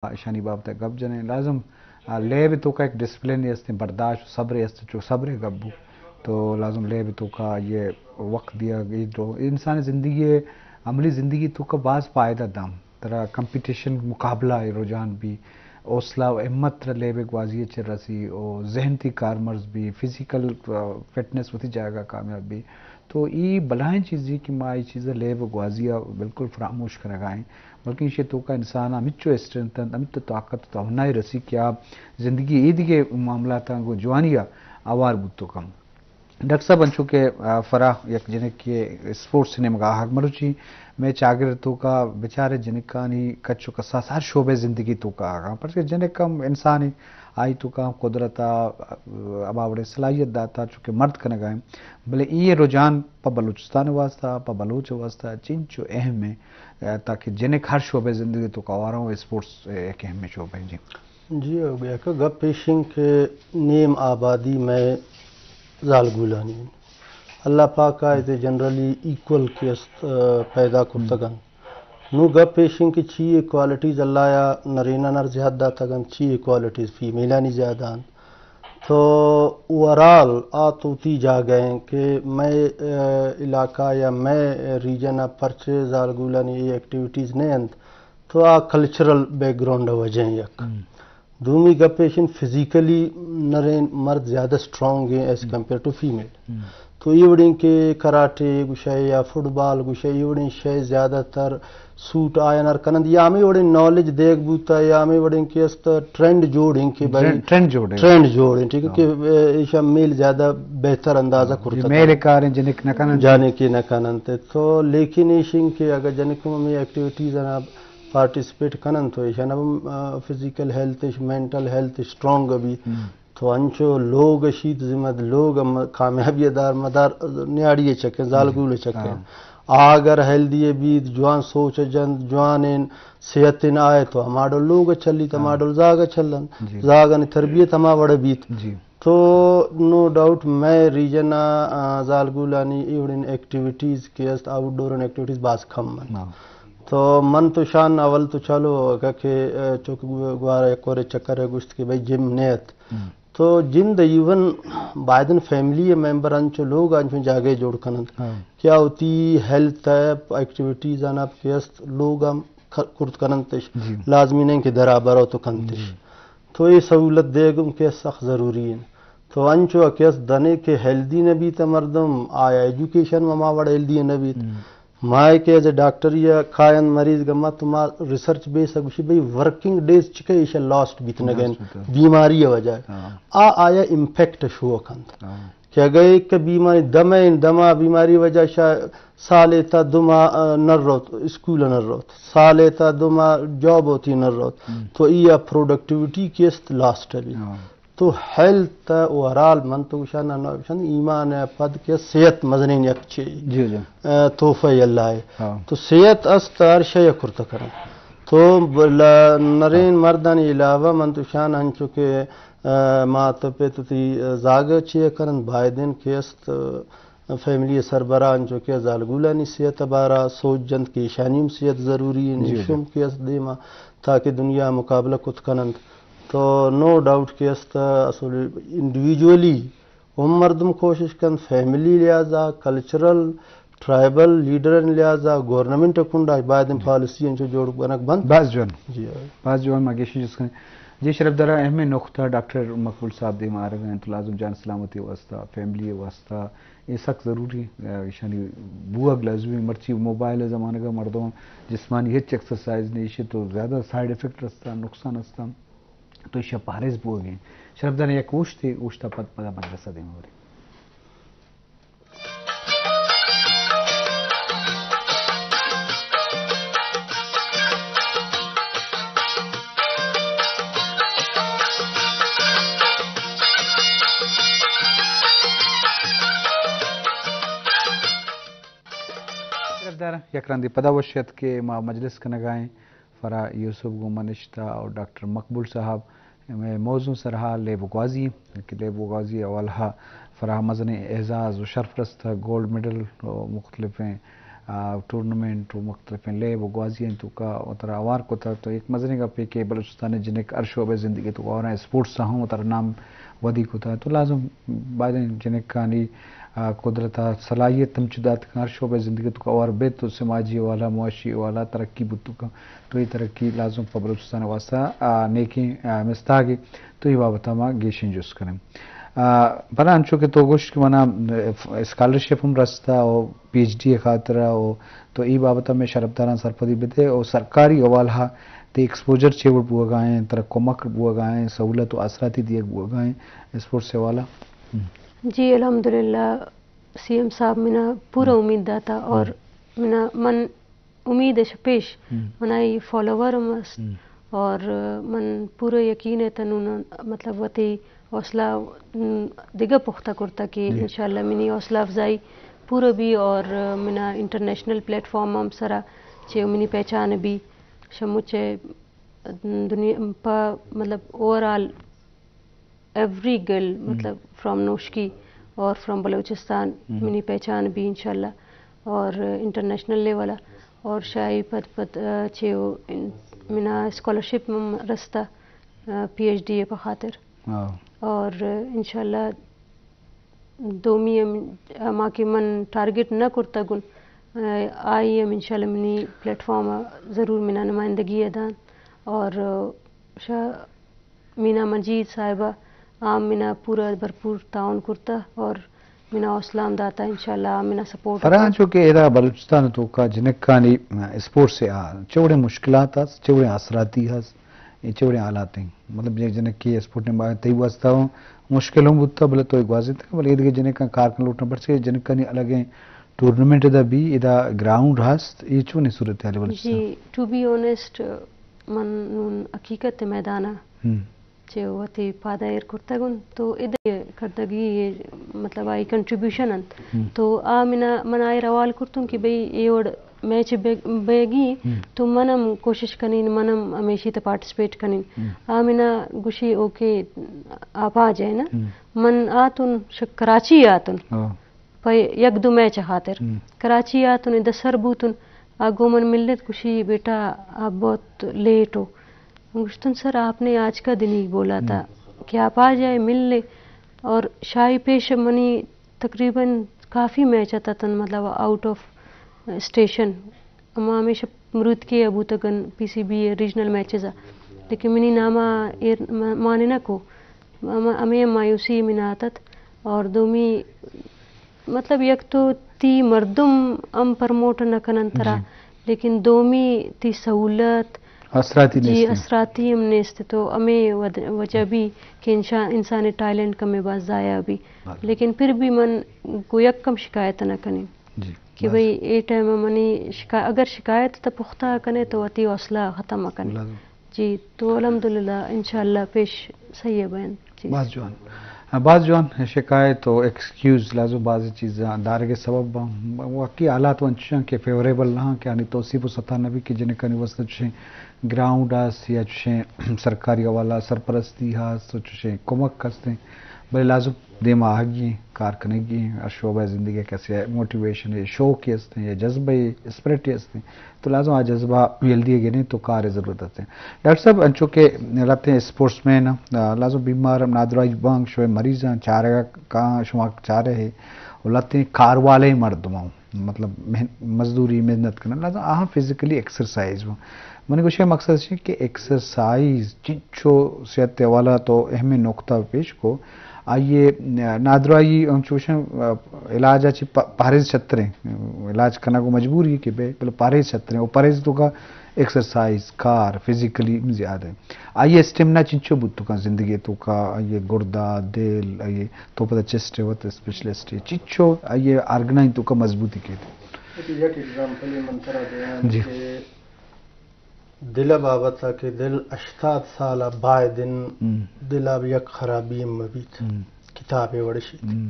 اشانی بابت ءَ گپ جنیں۔ لازم، آ، لیب ءِ توکا یک ڈسپلن است، برداشت و صبر است، چو صبر ءِ گپ بو تو لازم لیب ءِ توکا یہ وقت دیا، یہ دو انسان زندگی، عملی زندگی توکا باز فائدہ دام۔ ترا کمپٹیشن، مقابلہ ءِ رجحان بی، حوصلہ و ہمت ترا لیب ءِ گوازی ءَ چہ رسی، و ذہن تی کارمرز بی، فزیکل، آ، فٹنس وتی جاگہ کامیاب بی۔ تو ای بلاہیں چیزی کہ ما ای چیز لیب ءِ گوازی ءَ بالکل فراموش کنگا ایں، بلکہ ایشی توکا انسان ءَ ہمچو اسٹرینتھ انت، ہمچو طاقت و توانائی رسی کہ آ زندگی ءِ اے دگہ معاملاتاں گوں جوانی ءَ آوار بوت کن۔ ڈاکٹر صاحب، انچو کہ، آ، فرح یک جنکے اسپورٹس ءِ نیمگا آہگ، مروچی مئے چاگرد توکا بچارے جنکانی کچ و کساس ہر شعبہ زندگی توکا آہگاں، پرچہ جنک ہم انسانے، آئی توکا ہم قدرت ءَ، آ، ہما وڑیں صلاحیت داتا چونکہ مرد کنگا ہیں، بلے اے رجحان پہ بلوچستان واسطہ، پہ بلوچ واسطہ چنچو اہم ہے، آ، تاکہ جنک ہر شعبہ زندگی توکا آوارا ہوں، اسپورٹس ایک اہم شعبہ ہے۔ جی۔ جی، یک گپ ایش انت کہ نیم آبادی مئے زالگولانی انت۔ اللہ پاک ءَ اے جنرلی ایکول کہ است، آ، پیدا کرتگ انت۔ نوں گپ ایش انت کہ چی اے کوالٹیز اللہ ءَ نریناں نر زیات داتگ انت، چی اے کوالٹیز فیمیلانی زیادہ انت۔ تو اوورآل آ تو وتی جاگہ انت کہ مئے، آ، علاقہ یا مئے ریجن ءَ پرچے زالگولانی اے ایکٹیویٹیز نہ انت، تو آ کلچرل بیک گراؤنڈ ءِ وجہ ایں یک۔ ہم۔ دومی گپ ایش انت، فزیکلی نرین مرد زیادہ اسٹرانگ ہیں as him. Compare to female. Hmm. تو اے وڑیں کہ کراٹے گوشے یا فٹ بال گوشے، اے وڑیں شے زیادہ تر سوٹ آیاں نر کنند، یا ہمے وڑیں نالج دیگ بوتا، یا ہمے وڑیں کہ است ٹرینڈ جوڑ ہیں کہ بھائی ٹرینڈ، ٹرینڈ جوڑ ہیں۔ ٹرینڈ جوڑ ہیں، ٹھیک ہے، ہاں۔ کہ ایشا میل زیادہ بہتر اندازہ ہاں، کرتا یہ میل تھا۔ کار ہیں، جنک نہ کنند۔ جانے کہ نہ کنند۔ تو لیکن ایش انت کہ اگر جنک ہمے ایکٹیویٹیز ءَ پارٹیسپیٹ کنن تو ایشان ہم، آ، فزیکل ہیلتھ اش، مینٹل ہیلتھ اسٹرانگ بی۔ ہم۔ تو انچو لوگ اشیت ذمہ، لوگ ہم کامیابی دار مدار نیاڑی چکیں، زالگول چکیں۔ ہاں۔ آ اگر ہیلدی بیت، جوان سوچ جنت، جوان ان صحت ان آئے تو ہما ڈول لوگ چلیت، ہما ہاں۔ ڈول زاگ چلن۔ جی۔ زاگانی تربیت ہما وڑ بیت۔ جی۔ تو نو ڈاؤٹ مئے ریجن ءَ، آ، زالگولانی اے وڑیں ایکٹیویٹیز کہ است، آؤٹ ڈور ایکٹیویٹیز باز کم انت۔ ہاں۔ تو من تو شان اول تو چلو اگہ کہ، آ، چک گوارا یک کورے چکر ءَ گوشت کہ بھئی جم نیت۔ ہم۔ تو جند ایون بائدن فیملی ممبر انچو لوگ انچو جاگہ جوڑ کننت۔ ہاں۔ کہ آ وتی ہیلتھ ءَ ایکٹیویٹیز آناں کہ است لوگ ہم ک-، کرت کننتش۔ جی۔ لازمی نہیں کہ درا برو تو کنتش۔ جی۔ تو اے سہولت دیگ ہم کہ سخت ضروری انت۔ تو انچو کہ است دنے کہ ہیلدی نہ بیت مردم، آیا ایجوکیشن ہما وڑ ہیلدی نہ بیت۔ ہم۔ ما کہ ایز اے ڈاکٹر یا کاینت مریض گما تو ما ریسرچ بیس گوشی بھئی ورکنگ ڈیز چکے ایشا لاسٹ بیت نگن۔ لاسٹ بیت۔ بیماری وجہ۔ ہاں۔ آ آیا امپیکٹ شو کنت۔ ہاں۔ کہ اگہ ایک بیماری دمے، دما بیماری وجہ شا سالے تا دما، آ، نہ روت، اسکول نہ روت، سالے تا دما جاب ہوتی نہ روت، ہم۔ تو ای پروڈکٹیویٹی کہ است لاسٹ بی۔ ہاں۔ تو ہیلتھ اوورآل من تو گوشان نہ گوشان ایمان ءَ پد کہ صحت مزنین یک چی، جی، جی۔ آ، تحفہ اللہ ہے۔ ہاں۔ تو صحت است ہر شے کرتا کرن۔ تو بلا نرین ہاں۔ مردانی علاوہ من تو شان انچو کہ، آ، مات پت تی زاگ چی کرن بایدن کہ است، آ، فیملی سربراہ انچو کہ زالگولانی صحت بارا سوچ جنت کہ ایشانی ہم صحت ضروری ہے، جی، جی۔ ایشم کہ است دیما تاکہ دنیا مقابلہ کت کننت۔ تو نو ڈاؤٹ کہ است اصل انڈیویجولی ہم مردم کوشش کنت، فیملی لحاظا، کلچرل، ٹرائبل لیڈرانی لحاظا، گورنمنٹ کنڈا باید ہم جی۔ پالیسی انچو جوڑ کنگ بنت۔ باز جوان۔ جی ہاں۔ باز جوان ما گیشی جست کنیں۔ جی شرف دارا اہم نقطہ ڈاکٹر مقبول صاحب دیما آرگا انت، لازم جان سلامتی واسطہ، فیملی واسطہ، اے سک ضروری، آ، ایشانی بوگ لازمی۔ مرچی موبائل زمانگا مردم جسمانی ہچ ایکسرسائز نہیں، ایشی تو زیادہ سائیڈ افیکٹ رستا، نقصان رستا۔ تو ایشی پاریز بوگیں۔ شرف داریں یک اوشتے، اوشتا پد پدا مدرسہ دیم ورے۔ شرف داریں یک رندے پدا وش ات کہ ما مجلس کنگائیں۔ فرح یوسف گوں من نشتہ اور ڈاکٹر مقبول صاحب۔ مئے موضوع سرحال لیب و گوازی کہ لیب و گوازی حوالہ فرح مزنیں اعزاز و شرف رستہ، گولڈ میڈل و مختلفیں آ، ٹورنامنٹ و مختلفیں لیب و گوازی انت توکا وترا اوار کتا، تو یک مزنیں گپے کہ بلوچستان جنک ہر شعبہ زندگی تو اور اسپورٹس ہم وترا نام ودی کتا، تو لازم بائدیں جنکانی، آ، قدرت آ صلاحیت ہم چو دات کہ ہر شعبہ زندگی تو اوار بیت تو سماجی والا، معاشی والا ترقی بوت تو، تو یہ ترقی لازم پہ بلوچستان واسطہ، آ، نیکیں، آ، مستاگے۔ تو یہ بابت ما گیشیں جست کنیں۔ آ، پدا انچو کہ تو گوشت کہ منا، آ، اسکالرشپ ہم رستا و پی ایچ ڈی خاطر و تو ای بابت میں شرفداران سرپدی بدے و سرکاری حوالہ تے ایکسپوجر چے وڑ بوگا ہیں، ترا کمک بوگا ہیں، سہولت و آسراتی دیگ بوگا ہیں، اسپورٹس حوالہ؟ ہم۔ جی، الحمدللہ، سی ایم صاحب منا پورا ہم۔ امید داتا اور ہم۔ منا من امید اش پیش ہم۔ منائی فالوور ہم است ہم۔ اور من پورا یقین ہے تنون مطلب وتی حوصلہ، م، دگہ پختہ کرتا کہ جی۔ انشاءاللہ منی حوصلہ افزائی پورا بی اور منا انٹرنیشنل پلیٹ فارم ہم سرا چے منی پہچان بی شمو چے دنیا پا مطلب اوور آل ایوری گرل، ہم۔ مطلب فرام نوشکی اور فرام بلوچستان ہم۔ منی پہچان بی انشاءاللہ اور انٹرنیشنل لیول اور شاہی پد پد، آ، چے او ان-، منا اسکالرشپ ہم رستا، آ، پی ایچ ڈی اے پہ خاطر۔ ہاں۔ اور انشاءاللہ دومی ہم، ہما کہ من ٹارگٹ نہ کرتگن، آ، آئی ہم انشاءاللہ منی پلیٹ فارم ضرور منا نمائندگی دان اور شاہ مینا مجید صاحبہ آ منا پورا بھرپور تعاون کرتا اور منا حوصلہ ہم داتا، انشاءاللہ آ منا سپورٹ فرحان کرتا۔ چو کہ ادا بلوچستان توکا جنکانی اسپورٹس آ چوڑے مشکلات ہست، چوڑے آسراتی ہست، اے چوڑے حالات ہیں؟ مطلب جنک جنکی اسپورٹ نے تئی واسطہ ہوں مشکل ہوں بوتا، بلے تو گوازی تک، بلے ایدگے جنکاں کار کن لوٹنا پڑ سے، جنکانی الگیں ٹورنامنٹ دا بھی ادا گراؤنڈ ہست، اے چونیں صورتحال ہے بلوچستان؟ جی، ٹو بی اونیسٹ، من نون حقیقت میدان آ ہم۔ چہ وتی پادا ایر کرتگ انت، تو ادے کردگی، مطلب، آئی کنٹریبیوشن انت۔ ہم۔ تو آ منا، من آئر حوال کرتوں کہ بھئی اے وڑ میچ بے-، بیگی، ہم۔ تو من ہم کوشش کنین، من ہم ہمیشی تے پارٹیسپیٹ کنین۔ ہم۔ آ منا گوشی، اوکے، آپ آ جائے نا۔ ہم۔ من آتون ش-، کراچی آتون۔ ہاں۔ پہ یک دو میچ ء خاطر۔ ہم۔ کراچی ء اتون، ادا سر بوتون، آ گوں من ملت، گوشی، بیٹا، آپ بہت لیٹ ہو۔ گوشتن، سر، آپ نے آج کا دن ہی بولا تھا ہم۔ کہ آپ آ جائے، مل لے۔ اور شاہی پیش منی تقریباً کافی میچ اتتن، مطلب، آؤٹ آف اسٹیشن۔ اما ہمیشہ مروتکی ء بوتگن، پی سی بی ء ریجنل میچز ء، لیکن منی نام ء ایر م-، مان نہ کو۔ ہم-، ہمے مایوسی منا اتت۔ اور دومی، مطلب، یک تو تی مردم ہم پروموٹ نہ کنن ترا، جی۔ لیکن دومی تی سہولت، آسراتی جی، نیست۔ آسراتی ہم نیست، تو ہمے ود-، وجہ بھی کہ انشا-، انسان ٹیلنٹ کمے باز ضائع بھی۔ بلے۔ لیکن پھر بھی من گو یک کم شکایت نہ کنیں۔ جی، کہ بس۔ بھئی، اے ٹائم ء منی شکا-، اگر شکایت تو پختہ کنے تو وتی حوصلہ ختم کنے۔ لازم۔ جی، تو الحمدللہ انشاءاللہ پیش صحیح بین۔ جی۔ باز جوان۔ باز جوان۔ شکایت و ایکسکیوز لازم بعضی چیزاں دارگ سبب باں۔ واقعی حالات ونچشاں کہ فیوریبل نہ کہ آنی توسیپ و ستا نبی کہ جنکانی واسطہ چشیں گراؤنڈ است یا چشیں سرکاری حوالہ سرپرستی ہست و چشیں کمک ہستیں۔ بلے لازم دیما آہگی ایں، کار کنگی ایں، ہر شعبہ زندگی ء کسے ء موٹیویشن ء شوق ء است ایں یا جذبہ ء اسپرٹ ء است ایں، تو لازم آ جذبہ یل دیگ ء نیں تو کار ء ضرورت است ایں۔ ڈاکٹر صاحب، انچو کہ لہتیں اسپورٹس مین آ، لازم بیمار ہم نادراہی بانگ شوئے مریضاں چارگ ء کاں شما چارے ہے و لہتیں کار والے مردماں مطلب مہن-، مزدوری محنت کنن، لہذا آہاں فزیکلی ایکسرسائز بو۔ منی گوشے مقصد چی کہ ایکسرسائز چنچو صحت حوالہ تو اہم نقطہ پیش کو، آئیے نادراہی ہم چوشن علاج چی پ-، پہریز چھتریں، علاج کنگ و مجبوری کہ بے، بلے پہریز چھتریں، و پہریز تو کا ایکسرسائز، کار، فزیکلی زیادہ۔ آئی اسٹیمنا چنچو بوت تو کا زندگی تو کا، آئی گردہ، دل، آئی تو پدا چیسٹ ء وت اسپیشلسٹ ء چچو آئی ء آرگنائن توکا مضبوطی کیت۔ یک ایگزامپل من ترا دیاں جی۔ کہ دل ء بابت ء کہ دل ہشتاد سال ء بائد ان ہم۔ دل ء یک خرابی ہم مہ بیت۔ ہم۔ کتاب ء وڑ شیت۔ ہم۔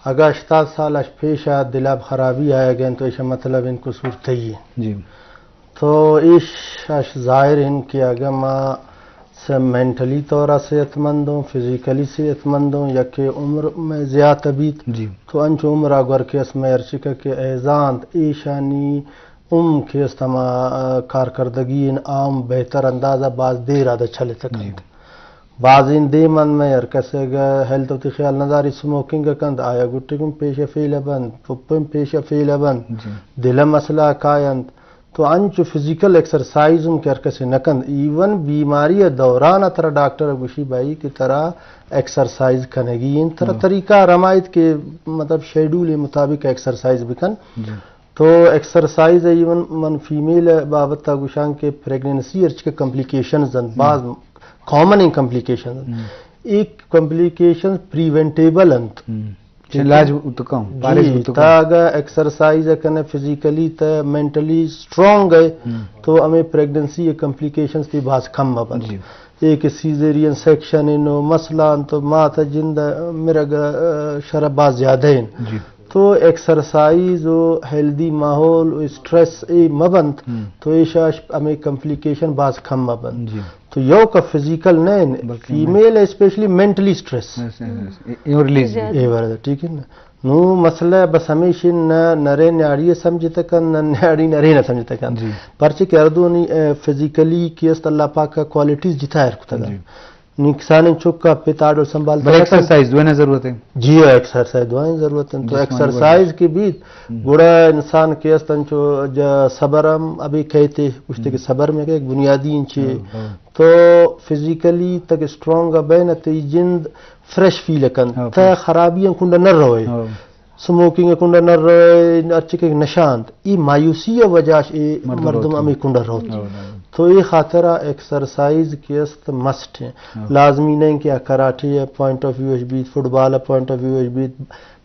اگاں ہشتاد سال اش پیش ء دل ء خرابی آیگ انت تو ایش مطلب ان قصور تئی انت۔ جی۔ تو ایش اش ظاہر انت کہ اگاں ما مینٹلی طور ءَ صحت مند اوں، فزیکلی صحت مند اوں، یکے عمر مئے زیات بیت، جی۔ تو انچو عمر ءَ گور کہ اس مئے ارچکہ کہ ایزانت ایشانی ہم کہ است ہما، آ، کارکردگی ان عام بہتر انداز ءَ باز دیر ءَ چلتگ انت۔ جی۔ بازیں دیم انت مئے ہر کسے ءَ ہیلتھ وتی خیال نہ داری، سموکنگ کنت، آیا گٹگم پیش فیل بنت، پپم پیش فیل بنت، جی۔ دل مسئلہ کاینت۔ تو انچو فزیکل ایکسرسائز ہم کہ ہر کسے نہ کنت، ایون بیماری ءِ دوران ءَ ترا ڈاکٹر گوشی بھائی کہ ترا ایکسرسائز کنگی انت، ترا ہاں۔ طریقہ رمائیت کہ مطلب شیڈول مطابق ایکسرسائز بکن۔ جی۔ تو ایکسرسائز ایون من فیمیل بابت ءَ گوشاں کہ پریگننسی ارچ کہ کمپلیکیشنز انت، ہم۔ باز کامن ان کمپلیکیشنز انت۔ ہم۔ ایک کمپلیکیشن پریونٹیبل انت۔ ہم۔ چہ علاج بوتکاں، جی، پارش بوتکاں۔ تا اگہ ایکسرسائز کنے فزیکلی تا مینٹلی سٹرونگ ہے، ہم۔ تو ہمیں پریگننسی کمپلیکیشنز تی باز کم بنت۔ جی۔ ایک سیزیرین سیکشن انو مسئلہ انت، مات جند مرگ، آ، شرح باز زیادہ ہیں۔ جی۔ تو ایکسرسائز و ہیلدی ماحول و اسٹریس اے مبنت، ہم۔ تو ایشا ہمیں کمپلیکیشن باز کم مبنت۔ جی۔ تو یو کا فزیکل نہ، بلکہ female especially mentally stress. Yes, yes, yes. A, a release. اے ورد، ٹھیک ہے نا؟ نو مسئلہ بس ہمیش نہ نرے نیاڑی سمجھتے کن، نہ نیاڑی نرے نہ سمجھتے کن۔ جی۔ پرچے کہ ہر دونی، اے، فزیکلی کہ است اللہ پاک کا کوالٹیز جتا ہر کتا۔ جی۔ نی کسانیں چک ءَ پت آڈو سنبھالتا بلے نہ کنت۔ ایکسرسائز دوئیں ضرورت ہے۔ جی، ایکسرسائز دوئیں ضرورت ہیں۔ تو جسمانی ایکسرسائز ورزش۔ کے بیت، ہم۔ گڑا انسان کے است انچو جا صبر ہم ابھی کہتے، گوشتے کہ ہم۔ صبر میں کہ ایک بنیادی انچے۔ ہاں، ہاں۔ تو فزیکلی تک اسٹرانگ بین تے جند فریش فیل کن۔ ہاں، تے فریش۔ خرابی کنڈا نہ روئے۔ ہاں۔ سموکنگ کنڈا نہ روئے، ہرچی کہ نشہ انت، ای مایوسی ءِ وجہ اش ای مردم مردم روت۔ ہمے کنڈا روت۔ ہاں، ہاں۔ تو ای خاطر ءَ ایکسرسائز کہ است مسٹ ہیں۔ ہاں۔ لازمی نہیں کہ آ کراٹے ءِ پوائنٹ آف ویو اش بیت، فٹبال ءِ پوائنٹ آف ویو اش بیت،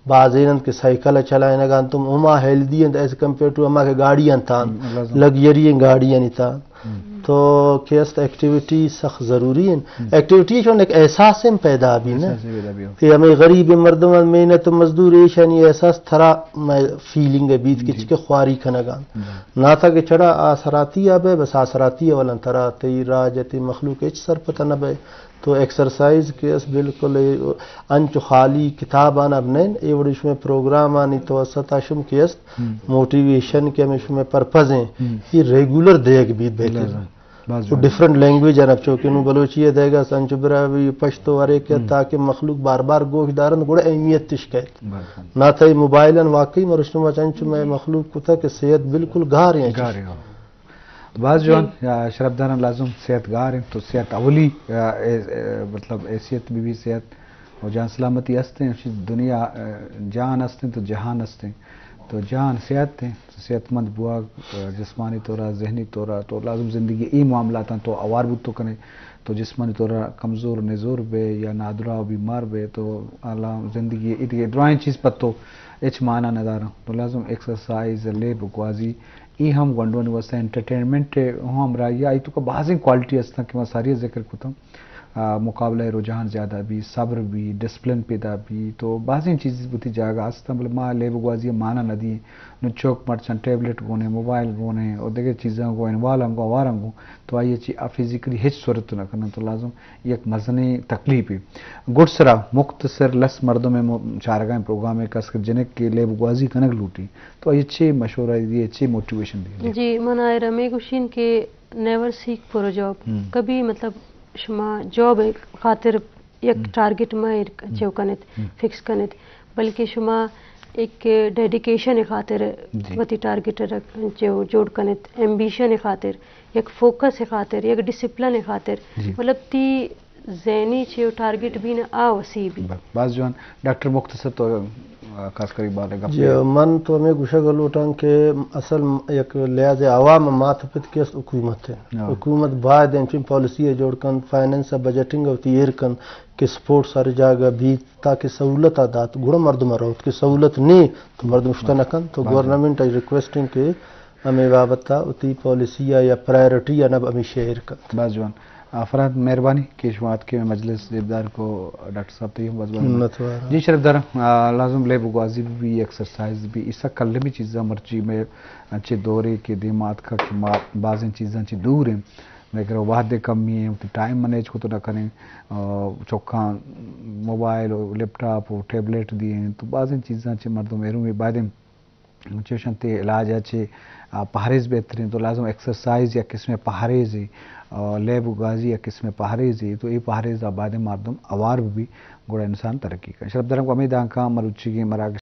بازین انت کہ سائیکل ءَ چلائینگ انت، ہما ہیلدی انت ایز کمپیئر ٹو ہما کہ گاڑی انت، ہم، لازم۔ لگژری گاڑی انت۔ ہم۔ تو کہ است ایکٹیویٹی سخت ضروری ہیں۔ ہم۔ ایکٹیویٹی چون ایک احساس ہم پیدا بھی نا۔ احساس پیدا بھی ہو۔ کہ ہمیں غریب مردم محنت مزدور ایشانی احساس ترا میں فیلنگ ہے بیت کہ جی۔ چکے خواری کنگا۔ جی۔ نہ تا کہ چڑا آسراتی آ بے، بس آسراتی اولا ترا تئی راج تئی مخلوق ہچ سر پتہ نہ بے۔ تو ایکسرسائز کہ است بالکل اے انچو خالی کتاب آن اب نین، اے وڑی شمے پروگرام آنی توسط آ شم کہ است ہم۔ موٹیویشن کہ ہمیں شمے پرپز ہیں، ہم۔ یہ ریگولر دیگ بیت بہتر۔ لازم۔ باز تو جوان۔ ڈفرنٹ لینگویج آن اب چوکہ نو بلوچی ءَ دیگ است انچو برا بھی پشتو ہر ایک ہم۔ تاکہ مخلوق بار بار گوش دارن گڑا اہمیت تش کہت۔ باز جوان۔ نہ تئی موبائل آن واقعی مرشتم انچو میں مخلوق کتا کہ صحت بالکل گار ہیں۔ گار ہیں۔ باز جوان، جی۔ یا شرفداراں لازم صحت گار انت، تو صحت اولی، آ، اے، اے، مطلب حیثیت بی بی صحت و جان سلامتی است انت، دنیا، آ، جان است انت تو جہان است انت۔ تو جان صحت انت، تو صحت مند بوا، آ، جسمانی طورا، ذہنی طورا، تو لازم زندگی ای معاملاتاں تو اوار بوت تو کنے، تو جسمانی طورا کمزور نزور بے یا نادراہ و بیمار بے تو اللہ زندگی ای دیگہ درائیں چیز پتو ہچ معنی ندارن۔ تو لازم ایکسرسائز، لیب گوازی، ای ہم گونڈوانی واسطہ انٹرٹینمنٹ ءِ ہم ہمراہی ءَ، آئی توکا بازیں کوالٹی ہستاں کہ ما ساری ءَ ذکر کتاں۔ آ، مقابلہ ءِ رجحان زیادہ بی، صبر بی، ڈسپلن پیدا بی، تو بازیں چیز وتی جاگہ ہستاں، بلے ما لیب گوازی ءَ مانا نہ دیں۔ نوں چوک مرچاں ٹیبلٹ گونے، موبائل گونے اور دگہ چیزاں گو انوالو انگو، آوار انگو، تو آئی ءَ چی آ فزیکلی ہچ صورت نہ کنن، تو لازم یک مزنیں تکلیپے۔ گڈسرا مختصر لس مردم ءِ م-، چارگاہیں پروگرام ءِ کس کہ جنک کہ لیب گوازی کنگ لوٹی، تو آئی چے مشورہ دی، چے موٹیویشن دی؟ جی، من آئرا ہمے گوشین کہ نیور سیک فار ا جاب۔ ہم۔ کبھی مطلب شما جاب ءِ خاطر یک ہم۔ ٹارگٹ مہ ایر ک-، ہم۔ چیو کنت، ہم۔ فکس کنت، بلکہ شما ایک ڈیڈیکیشن ءِ خاطر جی۔ وتی ٹارگٹ ءَ رکھ-، چیو جوڑ کنت، ایمبیشن ءِ خاطر، یک فوکس ءِ خاطر، یک ڈسپلن ءِ خاطر، جی۔ مطلب تی ذہنی چیو ٹارگٹ بی نہ آ وسیع بی۔ ب-، باز جوان۔ ڈاکٹر مختصر تو، آ، خاص کری بارے گپ جی، کن۔ من تو ہمیں گوشگ لوٹاں کہ اصل یک لحاظ عوام مات پت کہ است حکومت ہے۔ ہاں۔ حکومت باید انچیں پالیسی ہے جوڑ کن، فائنانس بجٹنگ ہوتی ایر کن کہ سپورٹس ہر جاگہ بیت تاکہ سہولت آ دات، گڑا مردم روت کہ سہولت نہیں تو مردم شتا نہ کن۔ تو باز جوان۔ گورنمنٹ ءَ ریکویسٹ ہیں کہ ہمیں بابت ءَ وتی پالیسی ءَ یا پرائرٹی ءَ نب ہمیشہ ایر کنت۔ باز جوان۔ آ، فرحت، مہربانی کہ شما اتکے مئے مجلس زیبدار کو، ڈاکٹر صاحب تئی ہم باز باز منت۔ منت وار۔ جی شرفدار، آ، لازم لیب گوازی بی، ایکسرسائز بی، ایسا کلمی چیزاں مرچی مئے انچے دورے کہ دیما اتکا کہ ما بازیں چیزاں چی دور ہیں۔ اگر وہد کمی ہیں، وتی ٹائم مینیج کو تو نہ کریں، آ، چکاں موبائل و لیپ ٹاپ و ٹیبلیٹ دیے ہیں، تو بعض چیزاں چہ مردم ایرومی بایدیں چوش انت علاج ء چہ، آ، پہریز بہترین، تو لازم ایکسرسائز یا قسم پہریزی، آ، لیب و گازی یا قسم پہریزی، تو اے پہریز ء بعد مردم اوار بہ بی، گڑا انسان ترقی کن۔ شرف دارم کہ ہمیں دانکاں مروچی کی مراگش